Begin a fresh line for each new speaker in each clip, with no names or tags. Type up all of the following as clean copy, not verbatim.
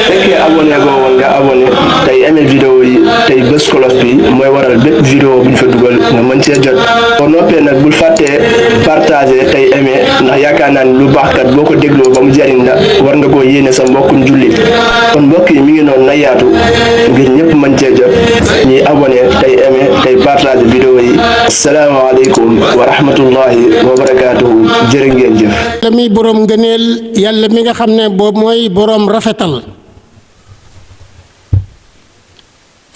fekkee abonné goo woon nga abonné tey aimé vidéo yi tey bés kolos bi mooy waral bépp vidéo bu ñu fa dugal nga mën cee jot boo noppee nag bul fàttee partagé tey aimé ndax yaakaar naa ni lu baax kat boo ko dégloo ba mu jariñ la war nga koo yéene sa mbokkum jullit kon mbokk yi mi ngi noonu na yaatu ngir ñëpp mën cee jot ñuy abonné tey aimé tey partagé vidéo yi asalaamaaleykum wa rahmatullahi wa barakaatuhu jërë ngeen jëf.
yàlla mi boroom ngëneel yàlla mi nga xam ne boobu mooy boroom rafetal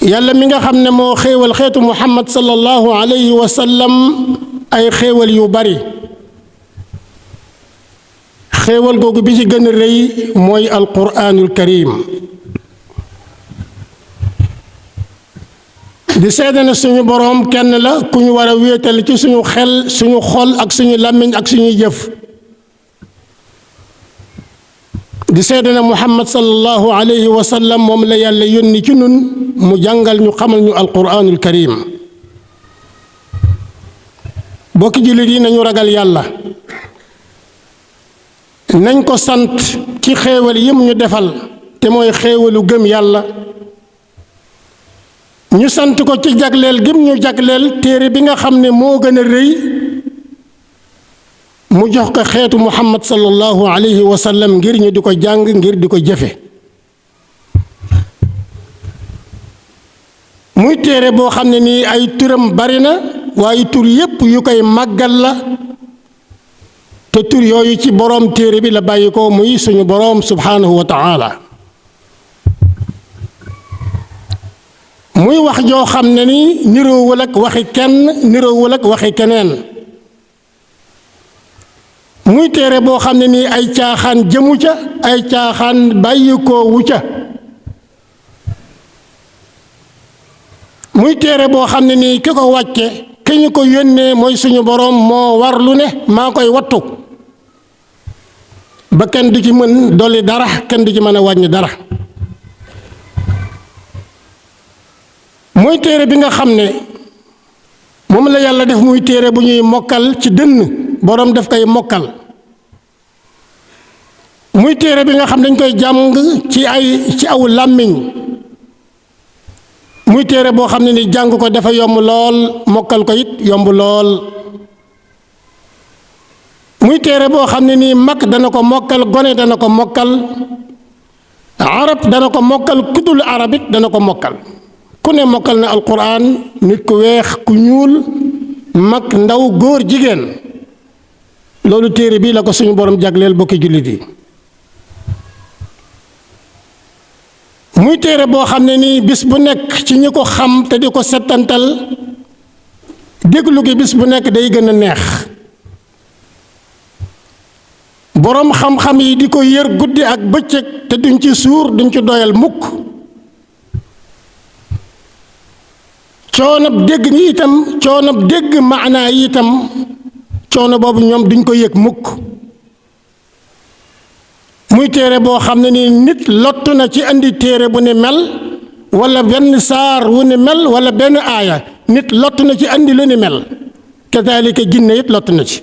yàlla mi nga xam ne moo xéewal xeetu muhammad sallallahu alayhi wa sallam ay xéewal yu bari xéewal googu bi ci gën a rëy mooy alquraanul karim di seede ne suñu boroom kenn la ku ñu war a wéetal ci suñu xel suñu xol ak suñu làmmiñ ak suñuy jëf di seede ne muhammad sallallahu alayhi wa sallam moom la yàlla yónni ci nun mu jàngal ñu xamal ñu alquraanul karim bokki jullit yi nañu ragal yàlla nañ ko sant ci xéewal yim ñu defal te mooy xéewalu gëm yàlla ñu sant ko ci jagleel gim ñu jagleel téere bi nga xam ne moo gën a rëy mu jox ko xeetu muhammad sallallahu alayhi wa sallam ngir ñu di ko jàng ngir di ko jëfe muy téere boo xam ne nii ay turam bari na waaye tur yépp yu koy màggal la te tur yooyu ci boroom téere bi la bàyyi ko muy suñu boroom subhaanahu wa taala muy wax joo xam ne ni niroowul ak waxi kenn niroowul ak waxi keneen muy téere boo xam ne nii ay caaxaan jëmu ca ay caaxaan bàyyikoowu ca muy téere boo xam ne nii ki ko wàcce ki ñu ko yónnee mooy suñu boroom moo war lu ne maa koy wattu ba kenn du ci mën dolli dara kenn du ci mën a wàññi dara mooy téere bi nga xam ne moom la yàlla def muy téere bu ñuy mokkal ci dënn boroom daf koy mokkal muy téere bi nga xam dañ koy jàng ci aw làmmiñ muy téere boo xam ne ni jàng ko dafa yomb lool mokkal ko it yomb lool muy téere boo xam ne nii mag dana ko mokkal gone dana ko mokkal arab dana ko mokkal kudul arab it dana ko mokkal ku ne mokkal na alquran nit ku weex ku ñuul mag ndaw góor jigéen loolu téere bii la ko suñu borom jagleel bokki jullit yi muy téere boo xam ne nii bis bu nekk ci ñi ko xam te di ko settantal déglu gi bis bu nekk day gën a neex boroom xam-xam yi di ko yër guddi ak bëccëg te duñ ci suur duñ ci doyal mukk coonab dégg ñi itam coonab dégg maanaa yi itam coono boobu ñoom duñ ko yëg mukk muy téere boo xam ne ni nit lottu na ci andi téere bu ne mel wala benn saar wu ne mel wala benn aaya nit lottu na ci andi lu ne mel kazaalika jinne it lottu na ci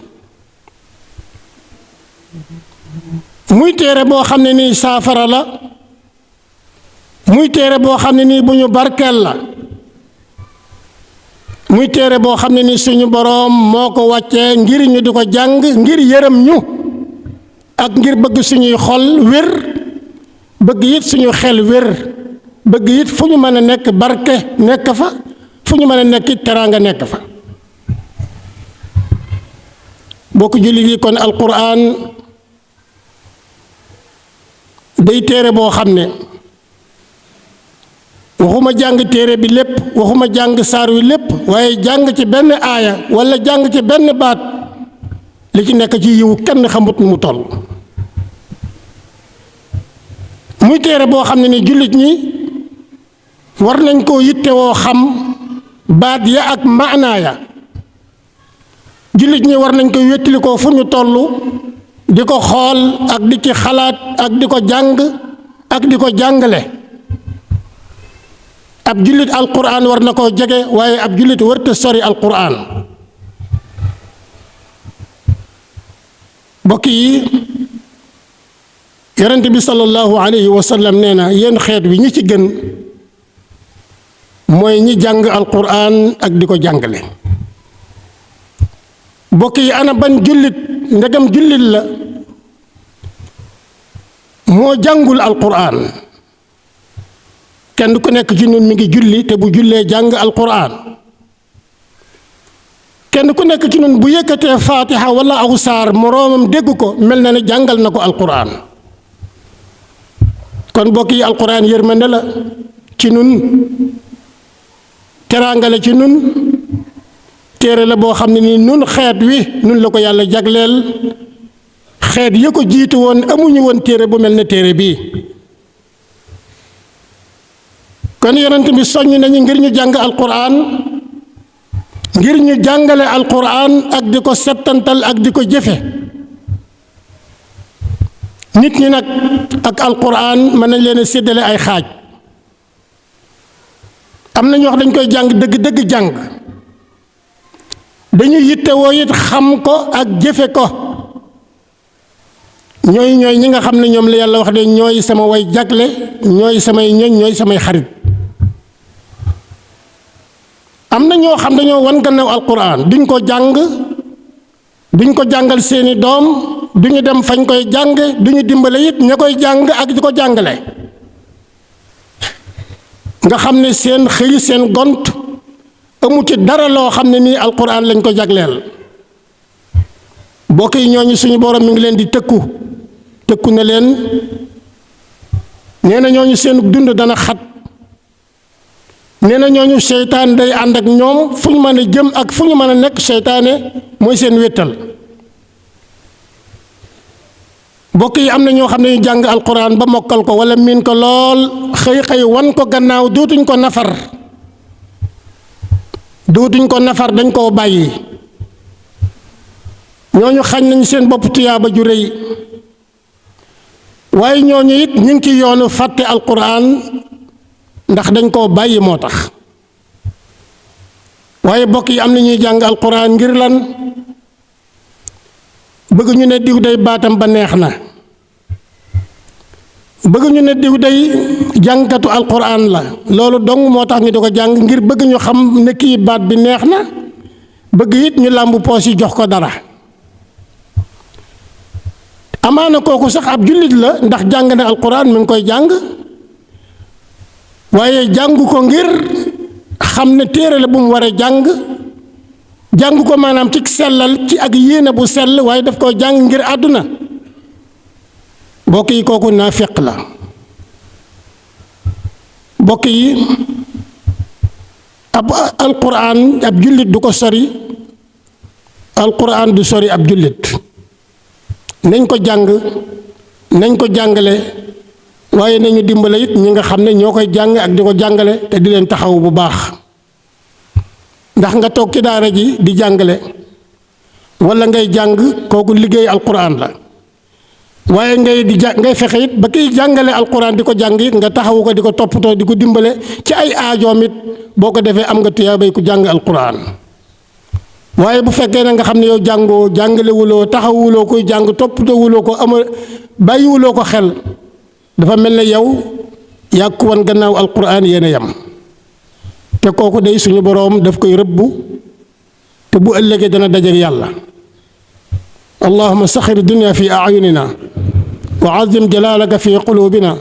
muy téere boo xam ne nii saafara la muy téere boo xam ne nii bu ñu barkeel la muy téere boo xam ne ni suñu boroom moo ko wàccee ngir ñu di ko jàng ngir yërëm ñu ak ngir bëgg suñuy xol wér bëgg it suñu xel wér bëgg it fu ñu mën a nekk barke nekk fa fu ñu mën a nekk it teraanga nekk fa bokk jullit yi kon alquran day téere boo xam ne waxuma jàng téere bi lépp waxuma jàng saar wi lépp waaye jàng ci benn aaya walla jàng ci benn baat li ci nekk ci yiw kenn xamut nu mu toll muy téere boo xam ne ni jullit ñi war nañ koo yittewoo xam baat ya ak maanaa ya jullit ñi war nañ ko wéttali ko fu ñu toll di ko xool ak di ci xalaat ak di ko jàng ak di ko jàngale ab jullit alquran war na koo jege waaye ab jullit warta sori alquran mbokk yi yonent bi sallallahu alayhi wa sallam nee na yéen xeet wi ñi ci gën mooy ñi jàng alquran ak di ko jàngale. mbokk yi ana ban jullit ndegam jullit la moo jàngul alquran? kenn ku nekk ci ñun mi ngi julli te bu jullee jàng alquran. kenn ku nekk ci ñun bu yëkkatee faatiha wala aw saar moroomam dégg ko mel na ne jàngal na ko alquran. kon mbokk yi alquran yërmande la ci ñun, teraanga la ci ñun, téere la boo xam ne nii nun xeet wi nun la ko yàlla jagleel. xeet yi ko jiitu woon amuñu woon téere bu mel ne téere bii. kon yonent bi soññ nañu ngir ñu jàng alquran, ngir ñu jàngale alquran ak di ko settantal ak di ko jëfe. nit ñi nag ak alquran mën nañ leen a séddale ay xaaj. am na ñoo xam dañ koy jàng dëgg-dëgg jàng, dañuy yittewoo it xam ko ak jëfe ko. ñooy ñi nga xam ne ñoom la yàlla wax de ñooy sama way jagle, ñooy samay ñoñ, ñooy samay xarit. am na ñoo xam dañoo wan gannaaw alquran, duñ ko jàng, duñ ko jàngal seeni doom, duñu dem fañ koy jàng, duñu dimbale it ña koy jàng ak di ko jàngale. nga xam ne seen xëy seen gont amu ci dara loo xam ne nii alquran lañ ko jagleel. mbokk yi ñooñu suñu borom mi ngi leen di tëkku na leen, nee na ñooñu seen dund dana xat, nee na ñooñu seytaan day ànd ak ñoom fu ñu mën a jëm ak fu ñu mën a nekk, seytaane mooy seen wéttal. mbokk yi am na ñoo xam ne ñu jàng alquran ba mokkal ko wala miin ko lool, xëy wan ko gannaaw, dootuñ ko nafar dañ koo bàyyi. ñooñu xañ nañ seen bopp tuyaaba ju rëy. waaye ñooñu it ñu ngi ci yoonu fàtte alquran ndax dañ koo bàyyi moo tax. waaye mbokk yi am na ñuy jàng alquran ngir lan? bëgg ñu ne diw day baatam ba neex na, bëgg ñu ne diw day jàngkatu alquran la. loolu dong moo tax ñu di ko jàng, ngir bëgg ñu xam ne kii baat bi neex na, bëgg it ñu làmb poos yi jox ko dara. amaana kooku sax ab jullit la ndax jàng na alquran, mi ngi koy jàng, waaye jàngu ko ngir xam ne téere la bu mu war a jàng ko maanaam ci sellal, ci ak yéene bu sell, waaye daf koo jàng ngir àdduna. mbokk yi kooku naafiq la. mbokk yi ab alquran ab jullit du ko sori, alquran du sori ab jullit. nañ ko jàng, nañ ko jàngale, waaye nañu dimbale it ñi nga xam ne ñoo koy jàng ak di ko jàngale te di leen taxaw bu baax. ndax nga toog ci daara ji di jàngale wala ngay jàng, kooku liggéey alquran la. waaye ngay fexe it ba kiy jàngale alquran di ko jàng it nga taxawu ko, di ko toppatoo, di ko dimbale ci ay aajoom it. boo ko defee am nga tuyaabay ku jàng alquran. waaye bu fekkee ne nga xam ne yow jàngoo, jàngalewuloo, taxawuloo koy jàng, toppatoowuloo ko, bàyyiwuloo ko xel, dafa mel ne yow yaa ko wan gannaaw alquran yéen a yam. te kooku day suñu boroom daf koy rëbbu, te bu ëllëgee dana dajeek yàlla. allahumma saxir dunya fi a'yunina wa azim jalalaka fi qulubina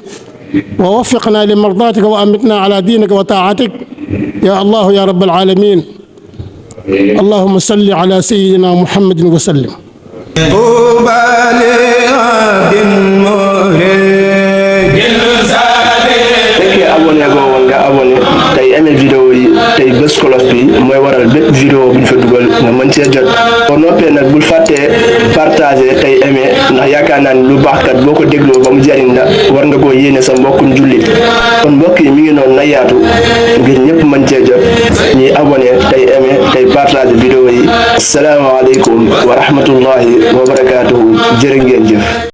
wa waffiqna li mardatika wa amitna ala dinika wa taatik ya allahu ya rabbal alamin. اللهم صل على سيدنا محمد وسلم.
abonné go woon nga abonné tey aimé vidéo yi tey bés cloche bi mooy waral bépp vidéo bu ñu fa dugal nga mën cee jot. boo noppee nag bul fàttee partagé tey aimé, ndax yaakaar naa ni lu baax kat boo ko dégloo ba mu jariñ la war nga koo yéene sa mbokkum jullit. kon mbokk yi mi ngi noonu na yaatu ngir ñëpp mën cee jot. ñuy abonné tey aimé tey partagé vidéo yi. asalaamaaleykum wa rahmatullahi wa barakaatuhu. jërë ngeen jëf.